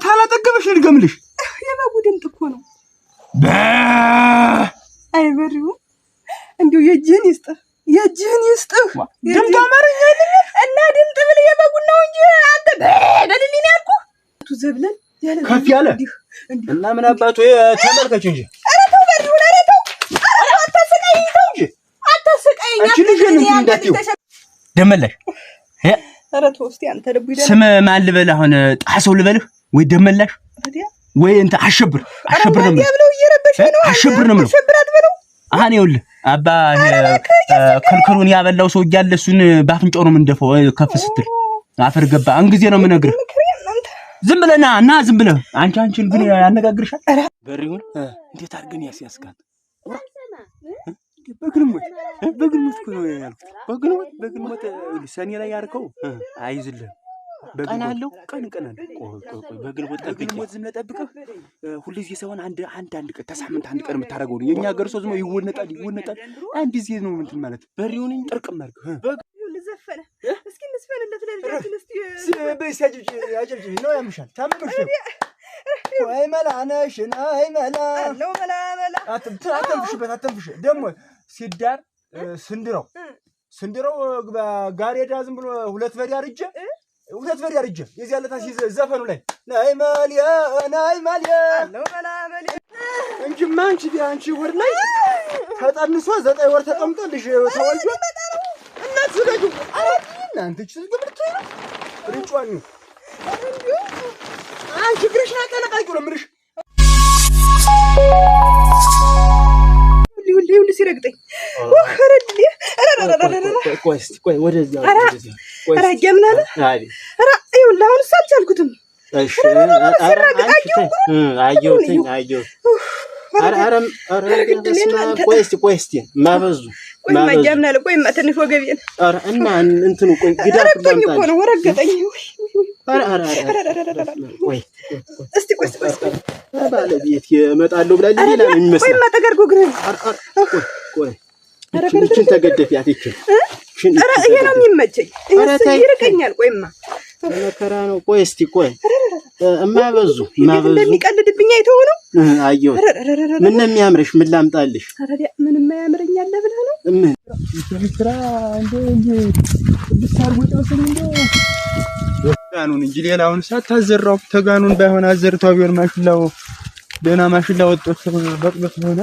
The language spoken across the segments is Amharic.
ታላጠገበሽ ልድገምልሽ። የበጉ ድምፅ እኮ ነው። አይ በሪሁን፣ እንዲሁ የእጅህን ይስጥህ፣ የእጅህን ይስጥህ። ድምፅ አማርኛ አይደለም እና ድምፅ ብለህ የበጉን ነው እንጂ አንተ በልልኝ ነው ያልኩህ። ዘብለን ከፍ ያለ እና ምን አባቱ ተመልከች እንጂ። ኧረ ተው በሪሁን፣ ኧረ ተው፣ ኧረ ተው፣ አታሰቃይኝ፣ ተው እንጂ አታሰቃይኝ። አንቺ ልጅ እንትን እንዳትዪው ደመላሽ። ኧረ ተው እስኪ አንተ ልቡ ይደና። ስም ማን ልበልህ አሁን? ጣሰው ልበልህ ወይ ደመላሽ ወይ እንትን አሸብር? አሸብር ነው የምልህ። ብለው እየረበሸኝ ነው። አሸብር ነው የምለው። አሸብር አትበለው። አሁን ይኸውልህ አባ ክልክሉን ያበላው ሰው እያለ እሱን በአፍንጫው ነው የምንደፋው። ከፍ ስትል አፈር ገባ። አን ጊዜ ነው የምነግርህ። ዝም ብለህ ና እና ዝም ብለህ አንቺ አንቺን ግን ያነጋግርሻል። በሪሁን እንዴት አድርገን ያስያዝካት? በግልሞት በግልሞት እኮ ነው ያልኩት። በግልሞት በግልሞት ሰኔ ላይ ያርከው አይዝልህም። ቀን አለው ቀን ቀን አለው። ቆይ ቆይ ቆይ በግልሞት ጠብቄ በግልሞት ዝም ብለህ ጠብቀህ ሁልጊዜ ሳይሆን አንድ አንድ አንድ ቀን ተሳምንት አንድ ቀን የምታደርገው ነው። የእኛ ሀገር ሰው ዝም ብሎ ይወነጣል ይወነጣል። አንድ ጊዜ ነው እንትን ማለት በሪሁን ጥርቅም አድርገህ ዘፈነ። እስኪ እንዝፈንለት ለልጃችን እስኪ። አጨብጭቢ ነው ያምሻል። ታመምሽ ነው ወይ መላ ነሽ ናይ መላ አለው መላ መላ። አተንፍሽበት አተንፍሽ። ደግሞ ሲዳር ስንድረው ስንድረው ጋሬዳ ዝም ብሎ ሁለት በሬ አርጀ ሁለት በሬ አርጀ የዚያ ዕለት ዘፈኑ ላይ ናይ መልያ ናይ መልያ አለው መላ መላ እንጂማ አንቺ አንቺ ወር ላይ ተጠንሶ 9 ወር ተቀምጦ ልጅ ተወልዶ እናት ስደጁ አራት እናንተ እቺ ግብርት ነው ርጫን ነው አንቺ እግርሽን አጠለቃቂ ነው የምልሽ። ሁሉ ሁሉ ሲረግጠኝ ይኸውልህ አሁንስ አልቻልኩትም። ቆይማ ትንሽ ወገቤን እና እንትኑ ቆይ ግዳ ረግጦኝ እኮ ነው ረገጠኝ። እስቲ ቆይ ቆይ ባለቤት እመጣለሁ ብላለች። ሌላ ነው የሚመስለው። ቆይማ ጠገርጎ እግርህን ቆይ ይችን ተገደፊያት ይችን። ኧረ ይሄ ነው የሚመቸኝ። ይርቀኛል። ቆይማ መከራ ነው። ቆይ እስቲ ቆይ እማበዙ እማበዙ እንደሚቀልድብኝ አይተው ነው። አየሁት። ምን ነው የሚያምርሽ? ምን ላምጣልሽ? ምን የማያምረኝ አለ ብለህ ነው? ምን ስራ እንደ እንደ ተጋኑን እንጂ ሌላውን ሳታዘራው ተጋኑን ባይሆን አዘርቷ ቢሆን ማሽላው ደህና ማሽላ ወጦት በቅሎት ሆነ።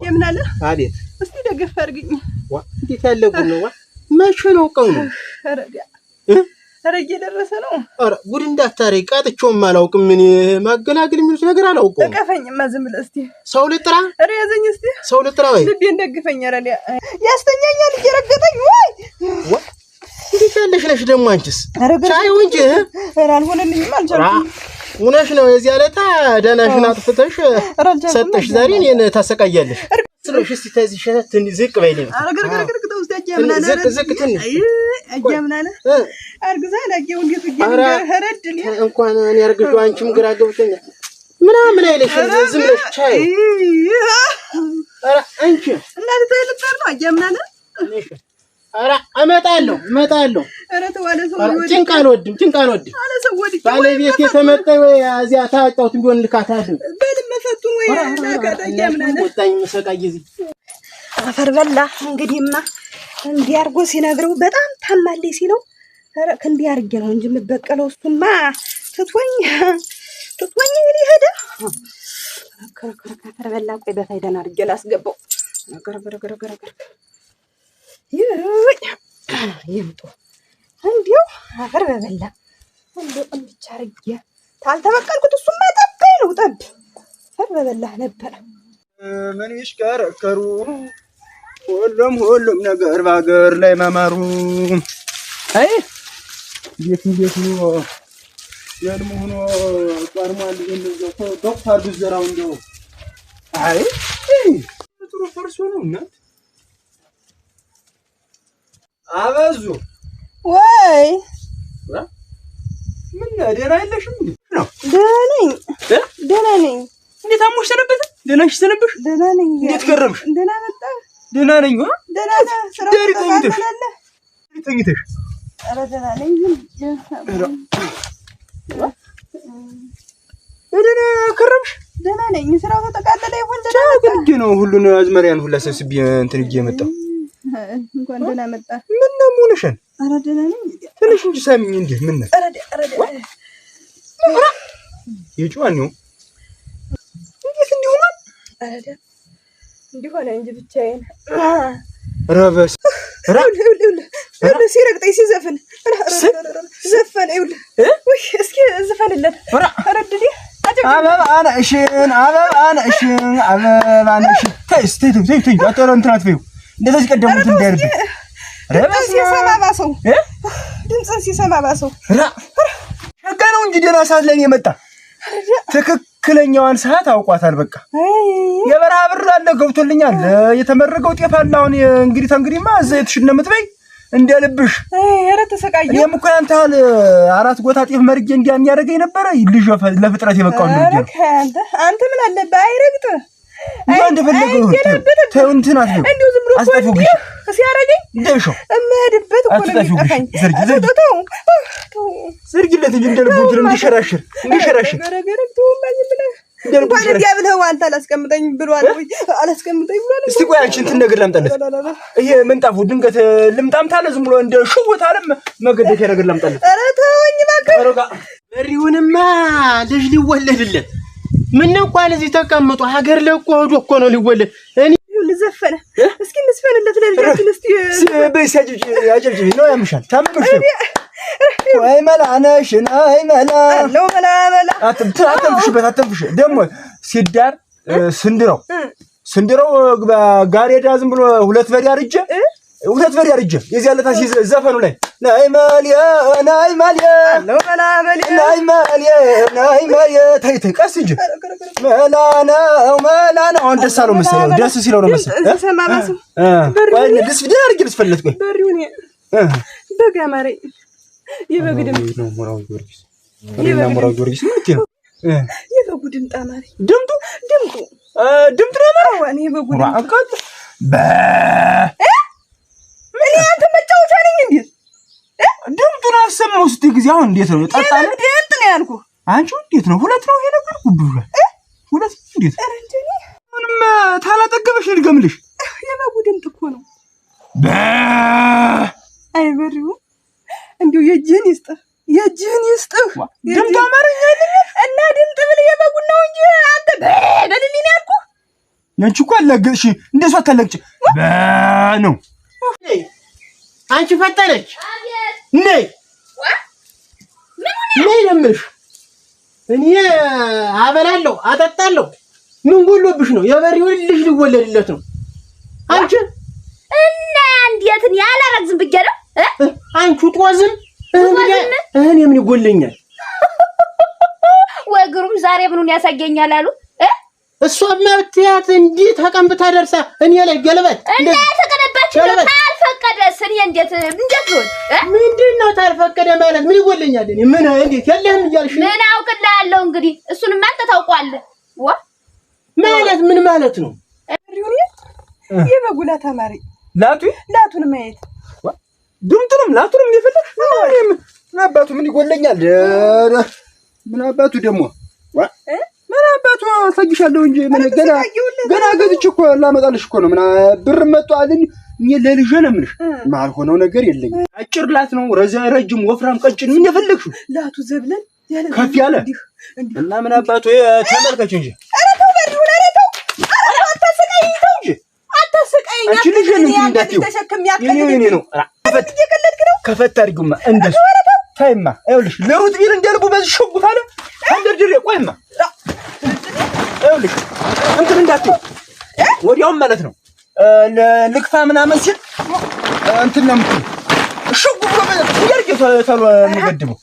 የምን አለ? አቤት። እስቲ ደገፍ አድርግኝ። ዋ እንዴት ያለ ጉድ ነው! ዋ መቼ ነው ቀኑ? ኧረ እየደረሰ ነው። ኧረ ጉድ እንዳታረጊ። ቃጥቼውም አላውቅም። ምን ማገላገል የሚሉት ነገር አላውቀውም። እቀፈኝማ ዝም ብለህ እስቲ። ሰው ልጥራ? ኧረ ያዘኝ እስቲ። ሰው ልጥራ ወይ ልቤን ደግፈኝ። ኧረ ያስተኛኛል እየረገጠኝ። ወይ እንዴት ያለሽ ነሽ ደግሞ አንቺስ? ቻይው እንጂ። ኧረ አልሆነልኝም፣ አልቻልኩም። እውነሽ ነው። የዚያ ዕለት ደህናሽን አጥፍተሽ ሰጠሽ። ዛሬ እኔን ታሰቃያለሽ። ስለሽ እስቲ ተዚህ ሸተት ዝቅ በይልኝ። ኧረ ግር ግር ግር ተው እስቲ። አያምናለ ዝቅ ዝቅ ትንሽ አያምናለ አርግዛል። አየሁ እንዴት ረድል እንኳን እኔ አርግዤው አንቺም ግራ ገብቶኛል። ምናምን አይለሽም። ዝም ብለሽ ቻይ። ኧረ አንቺ እናት ተልጠር ነው። አያምናለ ኧረ እመጣለሁ እመጣለሁ። ኧረ ተው አለ ሰው ጭንቅ አልወድም፣ ጭንቅ አልወድም። አለ ሰው ወድቄ ባለቤት የተመጣ ወይ እዚያ ታጫውትም ቢሆን ልካታለሁ። በልም መፈቱን ወይ ላካት። አያምናለ ወጣኝ መሰቃይ እዚህ አፈር በላ። እንግዲህማ እንዲህ አድርጎ ሲነግረው በጣም ታማለች ሲለው ኧረ እንዲህ አድርጌ ነው እንጂ የምበቀለው እሱማ ትቶኝ ትቶኝ እንግዲህ ሄደ። አፈር በላ። ቆይ በፋይዳን አድርጌ ላስገባው። ገረገረገረገረ ይምጡ እንዲሁ አፈር በበላ እንዲሁ እንብቻ አድርጌ ታልተበቀልኩት እሱማ ጠበኝ ነው ጠብ አፈር በበላህ ነበረ። ምን ይሽከረከሩ ሁሉም ሁሉም ነገር በሀገር ላይ ማማሩ። አይ እንዴት እንዴት ነው የህልሙ ሆኖ ጧርሟል። ዶክተር ብዘራው እንደው አይ ጥሩ ፈርሶ ነው እናት አበዙ ወይ ምን ደህና የለሽም እንዴ? ነው ደህና ነኝ፣ ደህና ነኝ። እንዴት አሞሽ ሰነበተ? ደህና ነሽ ሰነበሽ? ደህና ነኝ። እንዴት ከረምሽ? ደህና መጣህ? ደህና ነኝ። ደህና ነህ? ስራ ደሪ ተኝተሽ ተኝተሽ? ኧረ ደህና ነኝ። ደህና ከረምሽ? ደህና ነኝ። ስራው ተጠቃለለ ይሆን? ደህና መጣ? ግድ ነው ሁሉን አዝመሪያን ሁላ ሰብስቤ እንትን ብዬ የመጣሁ። እንኳን ደህና መጣ። ምን ነው ሆነሻል? ኧረ ደህና ነኝ። ትንሽ እንጂ ሳሚኝ። እንዴት ምን ነው? ኧረ ኧረ የጨዋን ነው እንዴት እንዲሁ ነው? ኧረ እንዲህ ሆነ እንጂ ብቻዬን። ረበስ ሲረግጠኝ ሲዘፍን ዘፈነ። ይኸውልህ ውይ እስኪ ዝፈንለት። ኧረ እድሌ አበባ ነሽን አበባ ነሽን አበባ ነሽን። ተይ እስኪ ተይ ተይ ተይ አጠረ እንትን አትበይው። እንደዚህ ቀደሙ እንትን እንዳይልብኝ። ድምፅን ሲሰማ ባሰው፣ ድምፅን ሲሰማ ባሰው። ሸጋ ነው እንጂ ደህና ሰዓት ላይ ነው የመጣ። ትክክለኛዋን ሰዓት አውቋታል። በቃ የበረሃ ብር አለ ገብቶልኛል። የተመረገው ጤፍ አለ። አሁን እንግዲህ ተንግዲህማ ዘይትሽን ነው የምትበይ እንደ ልብሽ። ኧረ ተሰቃየሁ። እኔም እኮ ያንተ ያህል 4 ጎታ ጤፍ መርጌ እንዲያ የሚያደርገኝ ነበረ። ልጅ ለፍጥረት የበቃው እንደ ልጅ ነው። አንተ ምን አለብህ? አይረግጥህ እንደፈለገው ይሁን። ተይው እንትን አትበይው። እንዲሁ ዝም ብሎ እኮ እንዲህ ሲያደርገኝ እንደሻው እምሄድበት እኮ ነው የሚጠፋኝ። ዘርጊለት እንጂ እንደ ልቡ እንትን እንዲሸራሽር እንዲሸራሽር እንኳን እንዲያ ብለኸው አንተ አላስቀምጠኝ ብሏል ወይ አላስቀምጠኝ ብሏል። እስቲ ቆይ አንቺ እንትን ነገር ላምጣለት። ይሄ ምንጣፉ ድንገት ልምጣም ታለ ዝም ብሎ እንደ ሽውት አለ መገደፊያ ነገር ላምጣለት። ኧረ ተወኝ እባክህ። በሪውንማ ልጅ ሊወለድለት ምን ነው እንኳን እዚህ ተቀምጦ ሀገር ለቆ ሄዶ እኮ ነው ሊወለድ። እኔ ዘፈነ። እስኪ እንስፈንለት ለልጃችን። እስቲ በይ አጨብጭቢ ነው ያምሻል። ታመምሽ ነው ወይ መላ ነሽን? አይ መላ አለው መላ መላ። አተንፍሽበት፣ አተንፍሽ ደግሞ ሲዳር ስንድረው ስንድረው ጋሬዳ ዝም ብሎ 2 በሬ አርጀ 2 በሬ አርጀ የዚያ ዕለት ዘፈኑ ላይ ናይ መልየ ናይ መልየ አለው መላ መልየ ናይ መልየ ናይ መልየ። ተይ ተይ ቀስ እንጂ መላ ነው መላ ነው። አሁን ደስ አለው መሰለኝ፣ ደስ ሲለው ነው መሰለኝ። ሲሰማ ባሰው። ቆይ ልስፍ ደህና አድርጌ ልስፈለት። ቆይ በሪውን በግ አማረኝ። የበግ ድምፅ ነው ሞራው ጊዮርጊስ እኔና ሞራው ጊዮርጊስ ምን ትይ ነው? የበጉ ድምፅ አማረኝ። ድምጡ ድምጡ ድምጡ ነው ያማረው። አዎ እኔ የበጉ ድምፅ በ እኔ አንተ መጫወቻ ነኝ እንዴ? ድምጡን አሰማው ስትይ ጊዜ አሁን እንዴት ነው? ጠጣ ነው ድምጥ ነው ያልኩህ። አንቺ እንዴት ነው? 2 ነው ይሄ ነገር ጉዱ 2 እንዴት? ኧረ እንጂ ምንም ታላጠገበሽ ልድገምልሽ። የበጉ ድምጥ እኮ ነው። በ አይ በሪው እንዲሁ የእጅህን ይስጥህ፣ የእጅህን ይስጥህ። ድምጡ አማረኛ አይደለም እና ድምጥ ብለህ የበጉን ነው እንጂ አንተ በልልኝ ነው ያልኩህ። ያንቺ እኮ አላገጥሽ፣ እንደሷ አታላግጭ። በ ነው አንቺ ፈጠነች። ነይ ነይ ነው የምልሽ። እኔ አበላለሁ አጠጣለሁ። ምን ጎሎብሽ ነው? የበሬውን ልጅ ሊወለድለት ነው። አንቺ እና እንዴት እኔ አላረግዝም ብዬሽ ነው? አንቺ ጦዝም እኔ ምን ይጎለኛል? ወይ ግሩም ዛሬ ምኑን ያሳየኛል አሉ። እሷማ ብትያት እንዲህ ተቀምብታ ደርሳ እኔ ላይ ገልበት እና ተቀነባች ታልፈቀደስ እኔ እንዴት እንዴት ልሆን? ምንድን ነው ታልፈቀደ ማለት ምን ይጎለኛል? እኔ ምን እንዴት የለህም እያልሽ ምን አውቅልሃለሁ። እንግዲህ እሱንማ አንተ ታውቀዋለህ። ዋ ማለት ምን ማለት ነው? የበጉ ላት አማረኝ። ላቱ ላቱን ማየት ድምጡንም ላቱንም የፈለግሽ ምን አባቱ ምን ይጎለኛል? ምን አባቱ ደግሞ ምን አባቱ አሳይሻለሁ እንጂ ምን ገና ገና ገዝቼ እኮ ላመጣልሽ እኮ ነው። ምን ብር መጥቷል። እኔ ለልጄ ነው የምልሽ። ማልሆነው ነገር የለኝም። አጭር ላት ነው ረጅም፣ ወፍራም፣ ቀጭን ምን የፈለግሽው ላቱ ዘብለን ከፍ ያለ እና ምን አባቱ ተመልከች እንጂ። ኧረ ተው በሪሁን፣ ኧረ ተው፣ ኧረ ተው፣ አታሰቃይኝ፣ ተው እንጂ አታሰቃይኝ። አንቺ ልጄን እንትን እንዳትዪው። የኔ ነው። እየቀለድክ ነው። ከፈት አድርጊውማ እንደሱ ተይማ። ይኸውልሽ ልሩጥ ቢል እንደ ልቡ በዚህ ሽጉጥ አለ አንደርድሬ። ቆይማ ይኸውልሽ እንትን እንዳትዪው ወዲያውም ማለት ነው ልክፋ ምናምን ሲል እንትን ነው የምትይው። ሽጉ ብሎ እንዲያርጌ ተሎ የሚገድበው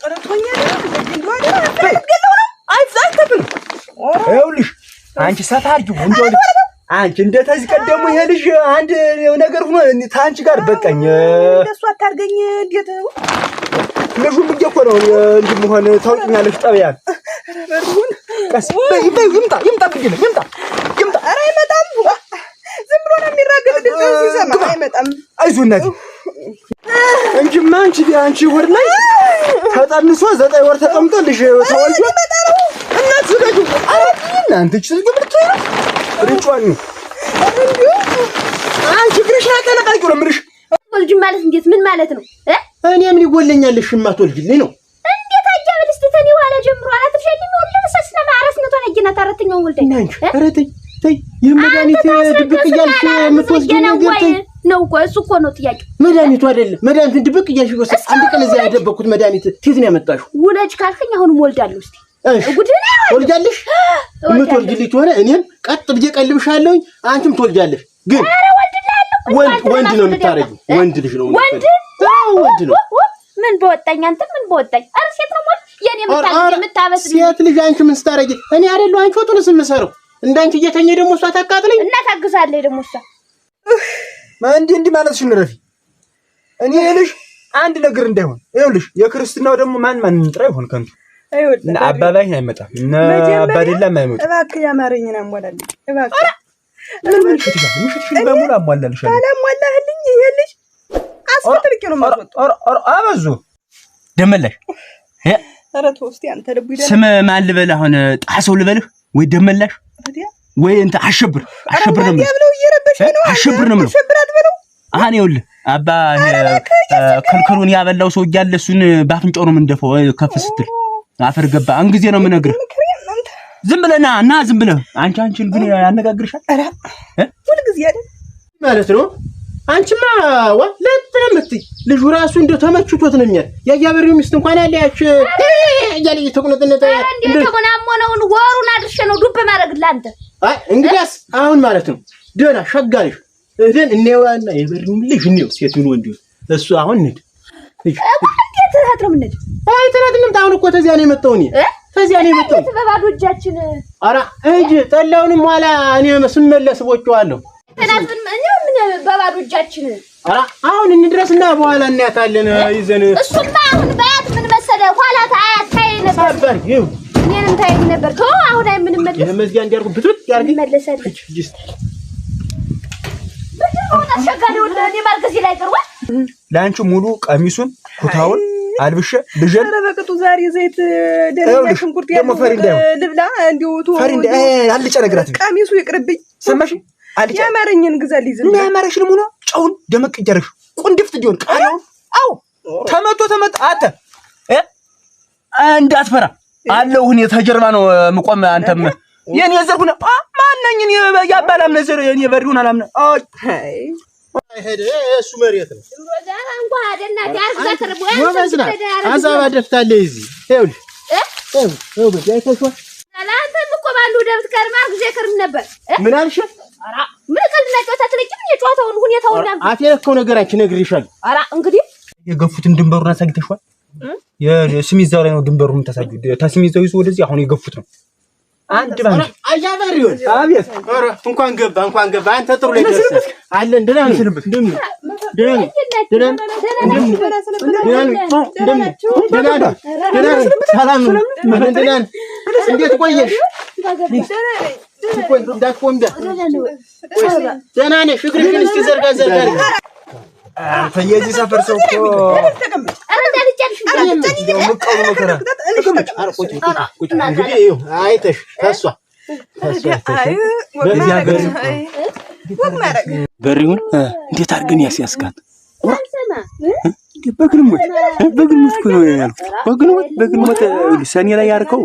አይተፍልም። ይኸውልሽ አንቺ ሰፋ አድርጊው እንደው አንቺ እንደ ተዚህ ቀደሙ ይሄ ልጅ አንድ ነገር ሆኖ ታንቺ ጋር በቃኝ። እንደሱ አታርገኝ። እንዴት ልጁን ብዬሽ እኮ ነው እንዲህ መሆን ታውቂኛለሽ። ጠብያን ቀስ በይ በይ። ይምጣ ይምጣ ብዬሽ ነው። ይምጣ ይምጣ። ኧረ አይመጣም። ዝም ብሎ ነው የሚራገጥ። ድምፁን ሲሰማ አይመጣም። አይዞህ እናቴ። እንጂማ አንቺ ሆድ ላይ ተጠንሶ 9 ወር ተቀምጦ ልጅ ተወልዶ እናት ዝጋጁ። ኧረ እናንተ እቺ ዝግ ብትይ ነው ርጫን ነው አንቺ እግርሽን አጠነቃቂው ነው የምልሽ። ወልጅ ማለት እንዴት ምን ማለት ነው? እኔ ምን ይጎለኛል? እሺ የማትወልጂልኝ ነው እንዴት አያብል እስቲ ተኔ ኋላ ጀምሮ አላትርሻልኝ ወልድ ሰስና ማረስነቷን አየናት አራተኛውን ወልደኝ እና አንቺ ኧረ ተይ ተይ፣ ይህ መድኃኒት ድብቅ እያልሽ የምትወስጂው ነገር ተይ ነው እኮ እሱ እኮ ነው ጥያቄው። መድኃኒቱ አይደለም መድኃኒቱን ድብቅ እያልሽ ይወስድ። አንድ ቀን እዚያ ያደበቅኩት መድኃኒት ቴት ነው ያመጣሽው? ውለጅ ካልከኝ አሁንም ወልዳለሁ። እስቲ እሺ ጉድህን ትወልጃለሽ? የምትወልጂልኝ ከሆነ እኔም ቀጥ ብዬ ቀልብሻለሁኝ፣ አንቺም ትወልጃለሽ። ግን ወንድ ወንድ ነው የምታረጊው። ወንድ ልጅ ነው ወንድ ወንድ ነው። ምን በወጣኝ አንተ ምን በወጣኝ። ኧረ ሴት ነው ወንድ የኔ የምታበስ የምታበስ ሴት ልጅ አንቺ ምን ስታረጊ? እኔ አይደለሁ አንቺ ወጡንስ የምሰራው እንዳንቺ እየተኘ ደግሞ እሷ ታቃጥለኝ እና ታግዛለች ደግሞ እሷ እንዲህ እንዲህ ማለትሽን ረፊ። እኔ ይኸውልሽ አንድ ነገር እንዳይሆን ይኸውልሽ፣ የክርስትናው ደግሞ ማን ማን እንጥራ ይሆን ከንቱ እና አባባይን አይመጣም እና አባደላም አይመጣም። እባክህ ያማረኝን አሟላልኝ እባክህ። ምን ምን ሽትሻል ምሽትሽን በሙሉ አሟላልሻለሁ። ካላሟላህልኝ ይሄ ልጅ አስፈትልቄ ነው የማስወጣው። ኧረ አበዙ ደመላሽ። ኧረ ተው እስኪ አንተ ልቡ ይደና ስም ማን ልበልህ አሁን? ጣሰው ልበልህ ወይ ደመላሽ ወይ እንትን አሸብር አሸብር ነው የምለው። እየረበሸኝ ነው። አሸብር ነው የምለው። አሸብር አትበለው። አሁን ይኸውልህ አባ ክልክሉን ያበላው ሰው እያለ እሱን በአፍንጫው ነው የምንደፋው። ከፍ ስትል አፈር ገባ። አን ጊዜ ነው የምነግርህ። ዝም ብለህ ና ና ዝም ብለህ አንቺ አንቺን ግን ያነጋግርሻል። ኧረ ሁልጊዜ አይደል ማለት ነው። አንቺማ ዋ ለጥ ነው የምትይ። ልጁ ራሱ እንደው ተመችቶት ነው የሚያል። ያያበሬው ሚስት እንኳን ያለ ያች እያለ እየተቁነጠነጠ እንዴ ተጎናሞነውን ወሩን አድርሼ ነው ዱብ ማድረግልህ አንተ። አይ እንግዲያስ አሁን ማለት ነው ደህና ሸጋ ልጅ እህን እንየዋና የበሬውም ልጅ እንየው ሴቱን ወንድ እሱ አሁን እንሂድ። እንዴት እህት ነው የምንሄድ? አይ ትናንት እንምጣ። አሁን እኮ ተዚያ ነው የመጣው እኔ ተዚያ ነው የመጣው። በባዶ እጃችን ኧረ እንጂ ጠላውንም ኋላ እኔ ስመለስ ቦጨዋለሁ። ትናንት ምን በባዶ እጃችን ኧረ አሁን እንድረስና በኋላ እናያታለን ይዘን። እሱማ አሁን በያት ምን መሰለህ ኋላ አያት ታይ ነበር ሳበር ይኸው እኔንም ታይ ነበር። ተው አሁን አይ ምን መለስ ይሄ መዝጊያ እንዲያርጉ ብትብት ያርግ እንመለሳለን። ለአንቺ ሙሉ ቀሚሱን ኩታውን አልብሼ ልጄን ኧረ በቅጡ ዛሬ ዘይት ደህና ሽንኩርት ያለው ልብላ። እንዲሁ ፈሪ እንደ አልጫ ነገራት ቀሚሱ ይቅርብኝ። ሰማሽ? አልጫ ያማረኝን ግዛልኝ። ዝም እና ያማረሽን ሙሉ ጨውን ደመቅ እያደረግሽ ቁንድፍት እንዲሆን ቃሪያውን። አዎ ተመቶ ተመቶ አንተ እንዳትፈራ አለሁ እኔ ተጀርባ ነው የምቆም። አንተም የኔ ዘር ሁነ ማነኝ? እኔ ያባላም ዘር የኔ በሪውን አላምነ። አይ ሄደ እሱ መሬት ነው። ጎበዝ ናት። አዛባ ደፍታለች እዚህ ይኸውልሽ፣ ይኸው በዚህ አይተሽዋል። አንተም እኮ በአንዱ ደብት ከርማ ጊዜ ከርም ነበር። ምን አልሽ? ምን ቀልድና ጨዋታ ትለቂም? የጨዋታውን ሁኔታውን አፍ የነካው ነገር አንቺ እነግርሻለሁ። ኧረ እንግዲህ የገፉትን ድንበሩን አሳይተሽዋል። የስሚዛው ላይ ነው ድንበሩን የምታሳዩት። ተስሚዛው ይዞ ወደዚህ አሁን የገፉት ነው። አንድ ባንድ አያበሪውን አቤት። ኧረ እንኳን ገባ እንኳን ገባ። አንተ ጥሩ ላይ ደርሰህ አለን። ደህና ነው እንደምን ደህና ነው ደህና ነው ደህና ነው ደህና ነው ሰላም ነው ደህና ነው። እንዴት ቆየሽ? እንዳትቆም ደህና ነሽ? እግርሽን እስኪ ዘርጋ ዘርጋ። አንተ የዚህ ሰፈር ሰው እኮ እንግዲህ ይኸው አይተሽ ከእሷ በሪውን እንዴት አድርገን ያስያዝካት? በግልሞት በግልሞት እኮ ነው ያልኩት። በግልሞት በግልሞት ሰኔ ላይ ያርከው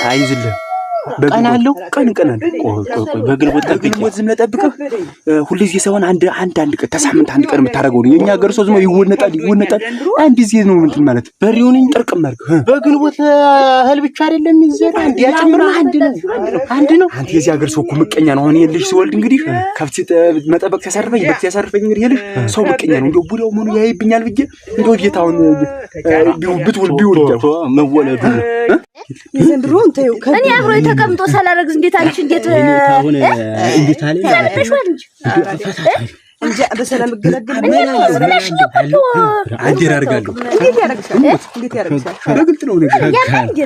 አይዝልህም። ቀን አለው ቀን ቀን አለው። ቆይ ቆይ ቆይ በግልሞት በግልሞት ዝም ለጠብቀህ ሁልጊዜ ሳይሆን አንድ አንድ አንድ ቀን ተሳምንት አንድ ቀን የምታደርገው ነው። የኛ ሀገር ሰው ዝም ይወነጣል ይወነጣል። አንድ ጊዜ ነው እንትን ማለት በሬውን ጥርቅም አድርገህ በግንቦት እህል ብቻ አይደለም የሚዘራ አንድ ያጭምር አንድ ነው አንድ ነው። አንተ የዚህ ሀገር ሰው እኮ ምቀኛ ነው። አሁን ይሄን ልጅ ሲወልድ እንግዲህ ከብት መጠበቅ ሲያሳርፈኝ በግ ሲያሳርፈኝ እንግዲህ ይሄ ልጅ ሰው ምቀኛ ነው። እንደው ቡዳው ምኑ ያይብኛል ብዬ እንደው ጌታውን ቢውል ቢውል መወለዱ የዘንድሮ እንተይው እኔ አብሮ ተቀምጦ ሳላረግዝ እንዴት አንቺ እንዴት አሁን እንዴት አለ ዘብተሽዋል እንጂ እንጂ በሰላም እገላገል አንዴ አደርጋለሁ። እንዴት ያደርግሻል? እንዴት ያደርግሻል? በግልጥ ነው ነገር አደርጋለሁ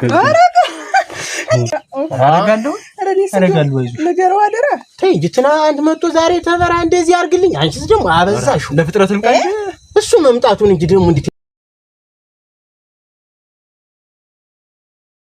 አደርጋለሁ። አይዞሽ ንገረው አደራ። ተይ እንጂ ትናንት መጥቶ ዛሬ ተበራ እንደዚህ አድርግልኝ። አንቺስ ደግሞ አበዛሽው። ለፍጥረትም ቃል እሱ መምጣቱን እንጂ ደግሞ እንዴት